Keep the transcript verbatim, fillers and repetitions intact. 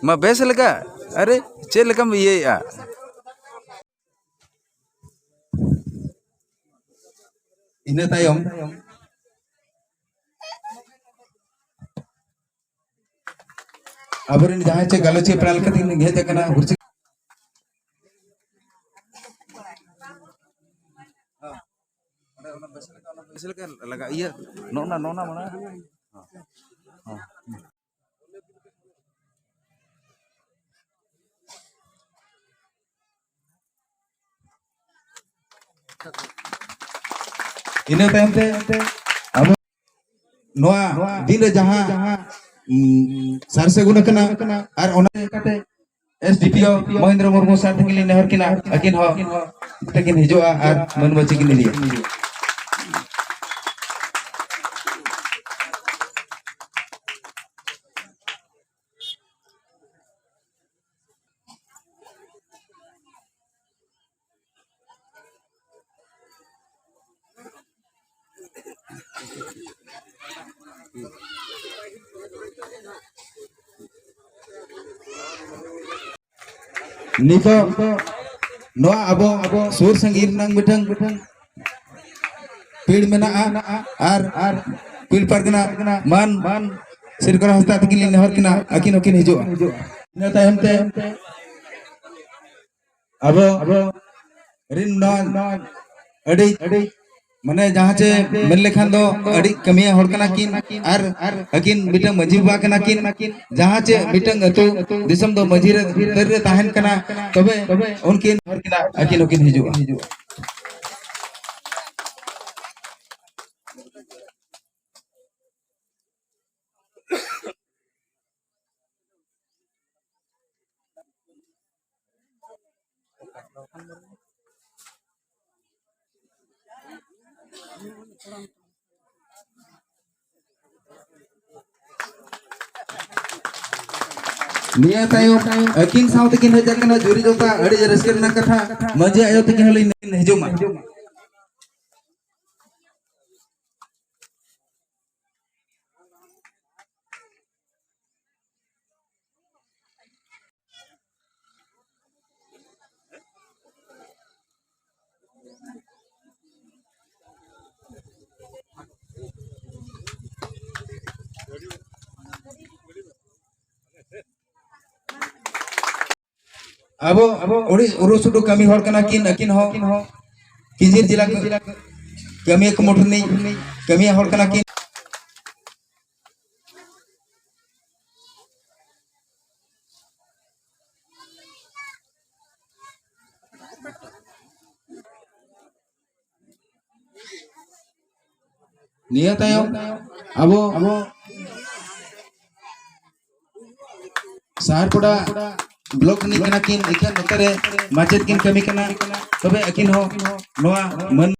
ᱢᱟ ᱵᱮᱥ ᱞᱮᱠᱟ᱾ ᱟᱨᱮ, ᱪᱮᱫ ᱞᱮᱠᱟᱢ ᱤᱭᱟᱹᱭᱮᱫᱼᱟ? ᱤᱱᱟᱹ ᱛᱟᱭᱚᱢ ᱟᱵᱚᱨᱮᱱ ᱡᱟᱦᱟᱸᱭ ᱪᱮ ᱜᱟᱞᱚᱪᱤᱭᱟᱹ ᱯᱮᱲᱟ ᱞᱮᱠᱟᱛᱮ ᱦᱮᱡ ᱟᱠᱟᱱᱟ, ᱦᱩᱨᱪᱤ ᱚᱸᱰᱮ ᱚᱱᱟ ᱵᱮᱥ ᱞᱮᱠᱟ, ᱚᱱᱟ ᱵᱮᱥ ᱞᱮᱠᱟ ᱞᱟᱜᱟ ᱤᱭᱟᱹ, ᱱᱚᱜᱼᱱᱟ, ᱱᱚᱜᱼᱱᱟ ᱢᱟᱲᱟᱝ᱾ ᱦᱚᱸ᱾ ᱦᱚᱸ᱾ ᱤᱱᱟᱹ ᱛᱟᱭᱚᱢ ᱛᱮ ᱟᱵᱚ ᱱᱚᱣᱟ ᱫᱤᱱ ᱨᱮ ᱡᱟᱦᱟᱸ, ᱩᱸ, ᱥᱟᱨ ᱥᱟᱹᱜᱩᱱ ᱟᱠᱟᱱᱟ, ᱟᱨ ᱚᱱᱟ ᱞᱮᱠᱟᱛᱮ ᱮᱥ ᱰᱤ ᱯᱤ ᱳ ᱢᱚᱦᱮᱱᱫᱨᱚ ᱢᱩᱨᱢᱩ ᱥᱟᱨ ᱛᱟᱹᱠᱤᱱ ᱞᱤᱧ ᱱᱮᱦᱚᱨ ᱠᱤᱱᱟ, ᱟᱹᱠᱤᱱ ᱦᱚᱸ ᱛᱟᱹᱠᱤᱱ ᱦᱤᱡᱩᱜᱼᱟ ᱟᱨ ᱢᱟᱹᱱ ᱵᱟᱹᱪᱤ ᱠᱤᱱ ᱤᱫᱤᱭᱟ᱾ ᱱᱤᱛᱚᱜ ᱱᱚᱣᱟ ᱟᱵᱚ ᱥᱩᱨ ᱥᱟᱺᱜᱤᱧ ᱨᱮᱱᱟᱜ ᱢᱤᱫᱴᱟᱝ ᱯᱤᱲ ᱢᱮᱱᱟᱜᱼᱟ, ᱟᱨ, ᱟᱨ ᱯᱤᱲ ᱯᱟᱨᱜᱟᱱᱟ ᱢᱟᱱ ᱥᱤᱨᱠᱚᱨ ᱦᱟᱸᱥᱫᱟ ᱛᱟᱹᱠᱤᱱ ᱞᱤᱧ ᱱᱮᱦᱚᱨ ᱠᱤᱱᱟ, ᱟᱹᱠᱤᱱ ᱦᱚᱸᱠᱤᱱ ᱦᱤᱡᱩᱜᱼᱟ᱾ ᱤᱱᱟᱹ ᱛᱟᱭᱚᱢ ᱛᱮ ᱟᱵᱚ ᱨᱤᱱ ᱱᱚᱣᱟ ᱟᱹᱰᱤ, ᱟᱹᱰᱤ, ᱢᱟᱱᱮ, ᱡᱟᱦᱟᱸ ᱪᱮ ᱢᱮᱱ ᱞᱮᱠᱷᱟᱱ ᱫᱚ ᱟᱹᱰᱤ ᱠᱟᱹᱢᱤᱭᱟᱹ ᱦᱚᱲ ᱠᱟᱱᱟ ᱠᱤᱱ, ᱟᱨ ᱟᱹᱠᱤᱱ ᱢᱤᱫᱴᱟᱝ ᱢᱟᱹᱡᱷᱤ ᱵᱟᱵᱟ ᱠᱟᱱᱟ ᱠᱤᱱ᱾ ᱡᱟᱦᱟᱸ ᱪᱮ ᱢᱤᱫᱴᱟᱝ ᱟᱹᱛᱩ ᱫᱤᱥᱚᱢ ᱫᱚ ᱢᱟᱹᱡᱷᱤ ᱨᱮ, ᱛᱟᱹᱨ ᱨᱮ ᱛᱟᱦᱮᱱ ᱠᱟᱱᱟ, ᱛᱚᱵᱮ ᱩᱱᱠᱤᱱ ᱦᱚᱲ ᱠᱤᱱ, ᱟᱹᱠᱤᱱ ᱦᱚᱸᱠᱤᱱ ᱦᱤᱡᱩᱜᱼᱟ᱾ ᱱᱤᱭᱟᱹ ᱛᱟᱭᱚᱢ ᱟᱹᱠᱤᱱ ᱥᱟᱶ ᱛᱮᱠᱤᱱ ᱦᱮᱡ ᱟᱠᱟᱱᱟ ᱡᱩᱨᱤ ᱡᱚᱛᱟ, ᱟᱹᱰᱤ ᱨᱟᱹᱥᱠᱟᱹ ᱨᱮᱱᱟᱜ ᱠᱟᱛᱷᱟ, ᱢᱟᱹᱡᱷᱤ ᱟᱭᱳ ᱛᱟᱹᱠᱤᱱ ᱦᱚᱸᱞᱤᱧ ᱦᱤᱡᱩᱜ ᱢᱟ᱾ ᱟᱵᱚ ᱟᱹᱰᱤ ᱩᱨᱩ ᱥᱩᱰᱩ ᱠᱟᱹᱢᱤ ᱦᱚᱲ ᱠᱟᱱᱟ ᱠᱤᱱ, ᱟᱹᱠᱤᱱ ᱦᱚᱸ ᱠᱤᱧᱡᱤᱨ ᱡᱮᱞᱟ ᱠᱟᱹᱢᱤᱭᱟᱹ ᱠᱩᱢᱩᱴ ᱨᱤᱱᱤᱡ ᱠᱟᱹᱢᱤᱭᱟᱹ ᱦᱚᱲ ᱠᱟᱱᱟ ᱠᱤᱱ᱾ ᱱᱤᱭᱟᱹ ᱛᱟᱭᱚᱢ ᱟᱵᱚ ᱥᱟᱦᱟᱨᱯᱚᱲᱟ ᱵᱞᱚᱠ ᱨᱤᱱᱤᱡ ᱠᱟᱱᱟ ᱠᱤᱱ, ᱮᱠᱷᱮᱱ ᱱᱚᱛᱮ ᱨᱮ ᱢᱟᱪᱮᱫ ᱠᱤᱱ ᱠᱟᱹᱢᱤ ᱠᱟᱱᱟ᱾ ᱛᱚᱵᱮ ᱟᱹᱠᱤᱱ ᱦᱚᱸ ᱱᱚᱣᱟ ᱢᱟᱹᱱ